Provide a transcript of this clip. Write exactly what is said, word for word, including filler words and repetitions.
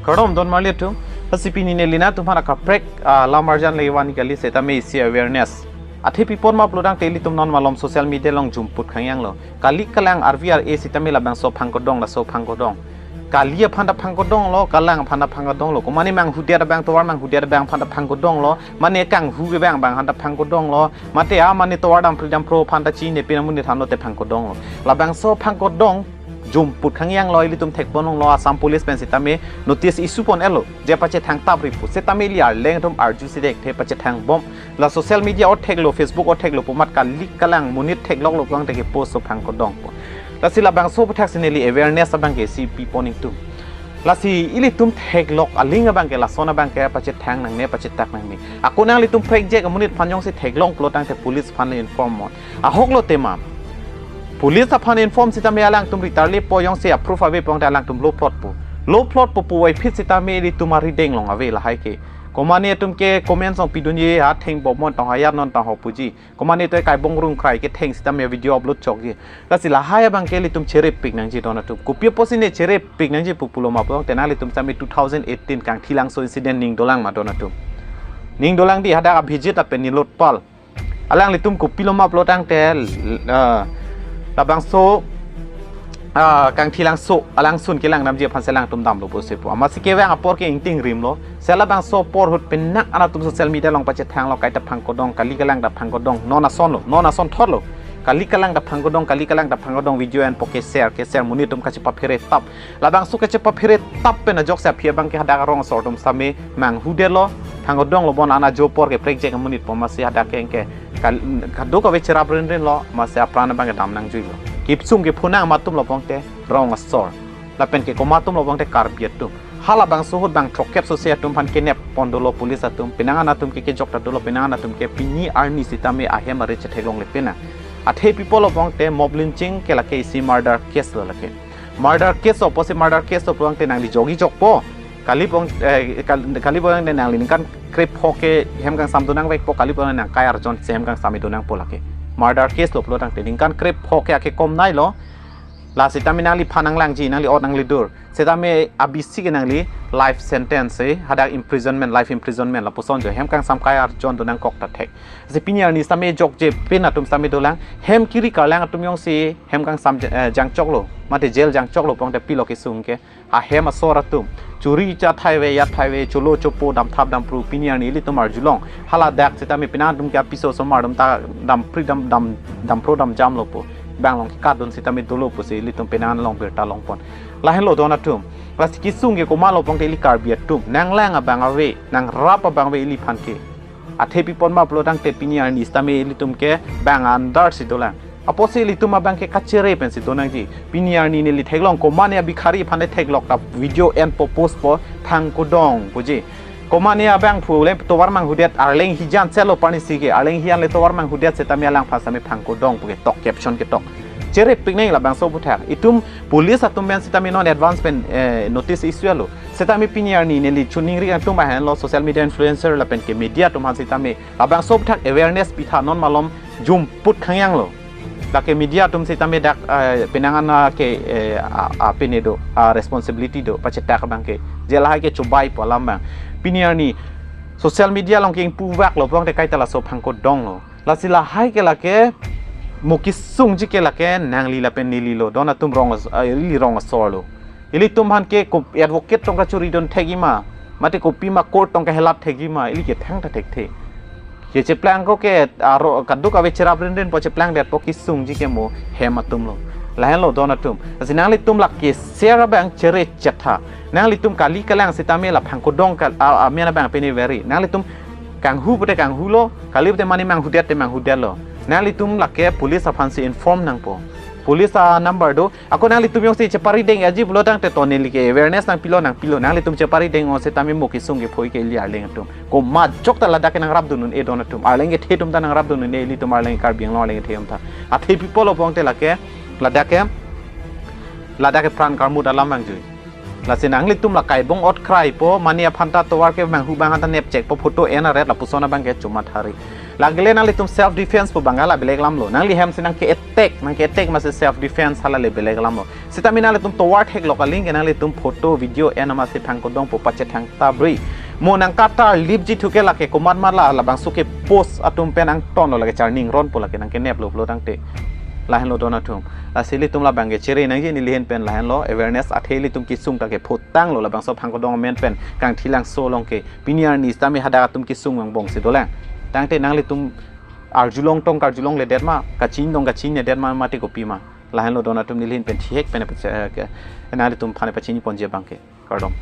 Kardom don marli atum, lasi pini neli nangtum aphan akaprek, ah, lam arjan le vangji kali setame isi awareness. Athe pi apot ma pulotangte ilitum non malom social media along jumput khangjang lo. Kali kalang arvi ar-e setame labangso phangkodong, laso phangkodong. Kali aphan ta phangkodong lo, kalang aphan ta phangkodong lo. Komane manghudet abang, tovar manghudet abang aphan ta phangkodong lo. Mane kanghu ke abang abang aphan ta phangkodong lo. Mate a mane tovar damphri damphro aphan ta chinine pin amonit aphan lote phangkodong lo. Labangso phangkodong jumput khangjang lo, ilitum thekpon long lo, Assam Police pen setame notice issue pon-et lo, je pachethang tap ri pu. Setame ili arleng atum arju si thekthe pachethang bom. La social media o thek lo, Facebook o thek lo pu amat kali kalang monit theklok lo pulote ke post so phangkodong pu. Lasi labangso aphuthak si neli awareness abang ke si pi pon ingtung. Lasi ilitum theklok aling abang ke lason abang ke pachethang nangne, pachetak nangne. Ako nanglitum prekjek amonit aphan jongsi theklong pulotangte police aphan le inform non. Ahok lo tema. Police aphan inform setame alangtum ritar le po jongsi approve ave pulote alangtum lo plot po. Lo plot po puvoiphit setame ilitum arideng along ave lahai ke. Komane atum ke comment along pidunji, ha theng bomnon tang, ha yar non tang ho puji. Komane to kai bong rung krai ketheng setame video upload chokji. Lasi lahai abang ke ilitum cherepik nangji don atum. Kopi apotsi ne cherepik nangji pu pulo ma pulotangte nanglitum setame two thousand eighteen Kangthilangso incident ning dolang ma don atum. Ning dolang di, hadak Abhijit lapen Nilotpal. Alanglitum kopilo ma pulotangte, eh, labangso, ah, Kangthilangso alangsun kelang damji aphan si alangtum damlo pusi pu. Amatsi kevang apor ke ingting rim lo. Si labangso apor ahut penang an atum social media along pachethang lo, kaita phangkodong, kali kalang ta phangkodong, non ason lo, non ason thot lo. Kali kalang ta phangkodong, kali kalang ta phangkodong, video enpo ke share, ke share, monit atum kachepaphere tap. Labangso kachepaphere tap pen ajoksi aphi abang ke hadak arong asor atum setame manghudet lo, phangkodong lo, bon ana jo apor ke prekjek amonit po amatsi hadak ke, ke kal-, kadokave cherap rinrin lo, amatsi apran abang ke dam nangjui lo. Kipsung kepho nang ma atum lo pulotangte rong asor. Lapen ke komat atum lo pulotangte Karbi atum. Halabangso ahut bang throkkep sose atum aphan kenep pon dolo police atum. Penang an atum ke kejok ta dolo, penang an atum ke pini arni setame ahem are chetheklongle penang. Athe pi apot lo pulotangte mob lynching ke lake isi murder case lo lake. Murder case lo pusi murder case lo pulotangte nangli jokji jokpo. Kali pulotang, eh, kal-, kali pulotangte nangli ningkan krepho ke hem kangsam donang vekpo, kali pulotang nang kai arjon si hem kangsam donangpo lake. Murder case lo pulotangte ningkan krepho ke akekom nai lo. La setame nangliphan nanglangji, nangli ot nangli dur. Setame abisi ke nangli life sentence, eh, hadak imprisonment, life imprisonment lapuson jo. Hem kangsam kai arjon donangkok ta thek. Si pini arni setame jokje pen atum setame dolang. Hem kiri karlang atum jongsi hem kangsam, eh, jangchok lo, mate jail jangchok lo pulotangte pilo kesung ke. Ahem asor atum. Churi cha thai ave, ya thai ave, cholo chopo, damthap damphru, pini arni ilitum arjulong. Haladak setame penang atum ke apiso osomar atum ta damphri dam, dam, damphro damjam lo po. Bang along kekat dun setame dolo pusi ilitum penang along birta longpon. Lahenlo don atum. Lasi kesung ke komatlo pulotangte ili Karbi atum. Nanglang abang ave, nangrap abang ave iliphan ke. Athe pi apot ma pulotangte pini arni setame ilitum ke bang andar si dolang. Apotsi ilitum abang ke kachere pensi donangji. Pini arni neli theklong, komane abikhari aphan le theklok ta video enpo post po phangkodong puji. Komane abangphu le tovar manghudet, arleng hijan selo parni si ke, arleng hijan le tovar manghudet setame alangphan setame phangkodong pu ketok, caption ketok. Cherepik nang labangso aphuthak. Itum police atum pen setame non advance pen, eh, notice issue lo. Setame pini arni neli choningri atum ahen lo, social media influencer lapen ke media atum aphan setame labangso aphuthak awareness pitha, non malom jumput khangjang lo. Lake media atum setame dak, eh, penang an ke, eh, a, a pine do, a responsibility do, pachetak abang ke. Je lahai ke chobai pu alam abang. Pini arni social media along ke ingpuvak lo pulotangte kaita laso phangkodong lo. Lasi lahai ke lake mo kesungji ke lake nangli lapen neli lo. Don atum rong as-, eh, ili rong asor lo. Ilitum aphan ke ko advocate tong kachuri dun thekji ma, mate kopima court tong kahelap thekji ma, ili ke thangta thekthe. Kecheplangkok ke aro kadokave cherap rinrin po cheplangdetpo kesungji ke mo hem atum lo. Lahenlo don atum. Lasi nanglitum lake share abang chere chetha. Nanglitum kali kalang setame la phangkodong kal-, a, a, amen abang pini veri. Nanglitum kanghu pute kanghu lo, kali pute mane manghudet te manghudet lo. Nanglitum lake police aphan si inform nangpo. Police a number do, ako nanglitum jongsi chepari deng aji pulotangte to neli ke awareness nangpilo nangpilo, nanglitum chepari deng-o setame mo kesung kephoi ke ili arleng atum. Komat jok ta ladak ke nangrap dun un-e don atum. Arleng kethe atum ta nangrap dun un-e, ilitum arleng Karbi Anglong arleng kethe atum ta. Athe pi apot lo pulotangte lake, ladak ke, ladak ke pran karmut alam nangjui. Lasi nanglitum la kaibong ot kraipo, mane aphan ta tovar ke manghu abang ta nepchekpo, photo en aret lapuson abang ke chomathari. Lake le nanglitum self defense pu abang la belek alam lo. Nangli hem si nangke-attack, nangke-attack masi self defense hala le belek alam lo. Sitame nanglitum tovar thek lo kaling ke nanglitum photo, video en amatsi phangkodongpo, pachethang tabri. Mo nangkatar lip ji thu ke lake komat ma la labangso ke post atum pen angton lo, lake charning ronpo, lake nangkenep lo pulo tangte. Lahenlo don atum. Lasi ilitum labang ke chere nangji, neli ahin pen lahenlo, awareness athe ilitum kesung ta kephotang lo, labangso phangkodong amen pen Kangthilangso along ke. Pini arni sitame hadak atum kesung angbong si dolang. Tangte nanglitum arjulong tong karjulongledet ma, kachin tong kachinledet ma, mate kopi ma. Lahenlo don atum, neli ahin pen thihek pen, eh, ke, nanglitum aphan pachini ponji abang ke. Kardom.